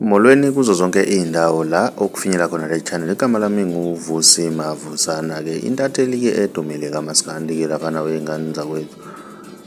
Molweni kuzo zonke iy'ndawo la okufinyela khona le channel. Igama lami nguVusi Mavusana-ke, intatheli-ke edumile kamaskandi-ke laphana wey'ngane zakwethu.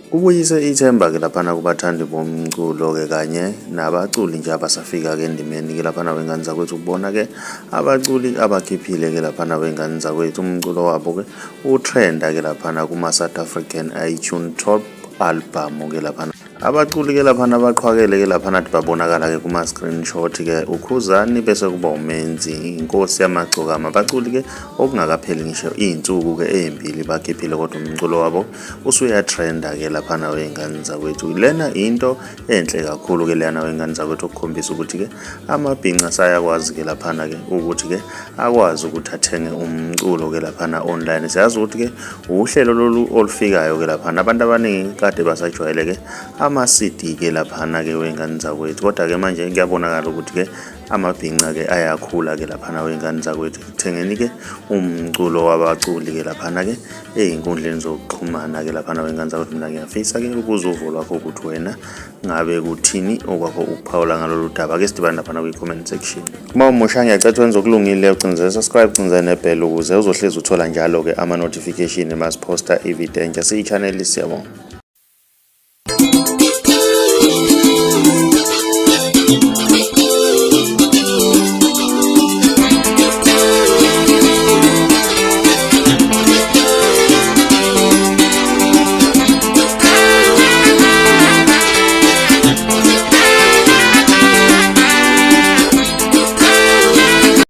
Kubuyise ithemba-ke laphana kubathandi bomculo-ke kanye nabaculi nje abasafika-ke endimeni-ke laphana wey'ngane zakwethu ukubona-ke abaculi abakhiphile-ke laphana wey'ngane zakwethu umculo wabo-ke utrenda-ke laphana kuma-South African iTunes Top Album-ke laphana. Abaculi ke laphana abaqhwakele ke laphana athi babonakala ke kuma screenshot ke uKhuzani bese kuba uMenzi inkosi yamagcokama. Abaculi ke okungakapheli ngisho izinsuku ke ezimbili bakhiphile kodwa umculo wabo usuyatrenda ke laphana wey'ngane zakwethu. Lena into enhle kakhulu ke leyana wey'ngane zakwethu okukhombisa ukuthi ke amabhinca sayakwazi ke laphana ke ukuthi ke akwazi ukuthi athenge umculo ke laphana online. Siyazi ukuthi ke uhlelo lolu olufikayo ke laphana abantu abaningi kade basajwayele ke ama-CD ke laphana ke wey'ngane zakwethu, kodwa ke manje kuyabonakala ukuthi ke amabhinca ke ayakhula ke laphana wey'ngane zakwethu ekuthengeni ke umculo wabaculi ke laphana ke ey'nkundleni zokuxhumana ke laphana wey'ngane zakwethu. Mina ngiyafisa ke ukuza uvo lwakho ukuthi wena ngabe kuthini okwakho ukuphawula ngalolu daba. Ke sidibane laphana kwi-comment section. Uma umusha ngiyacela wenze okulungile, ucinzele subscribe, ucinzele nebell ukuze uzohlezi uthola njalo-ke ama-notification masiphosta ividiyo entsha. Siyi-channel, siyabonga.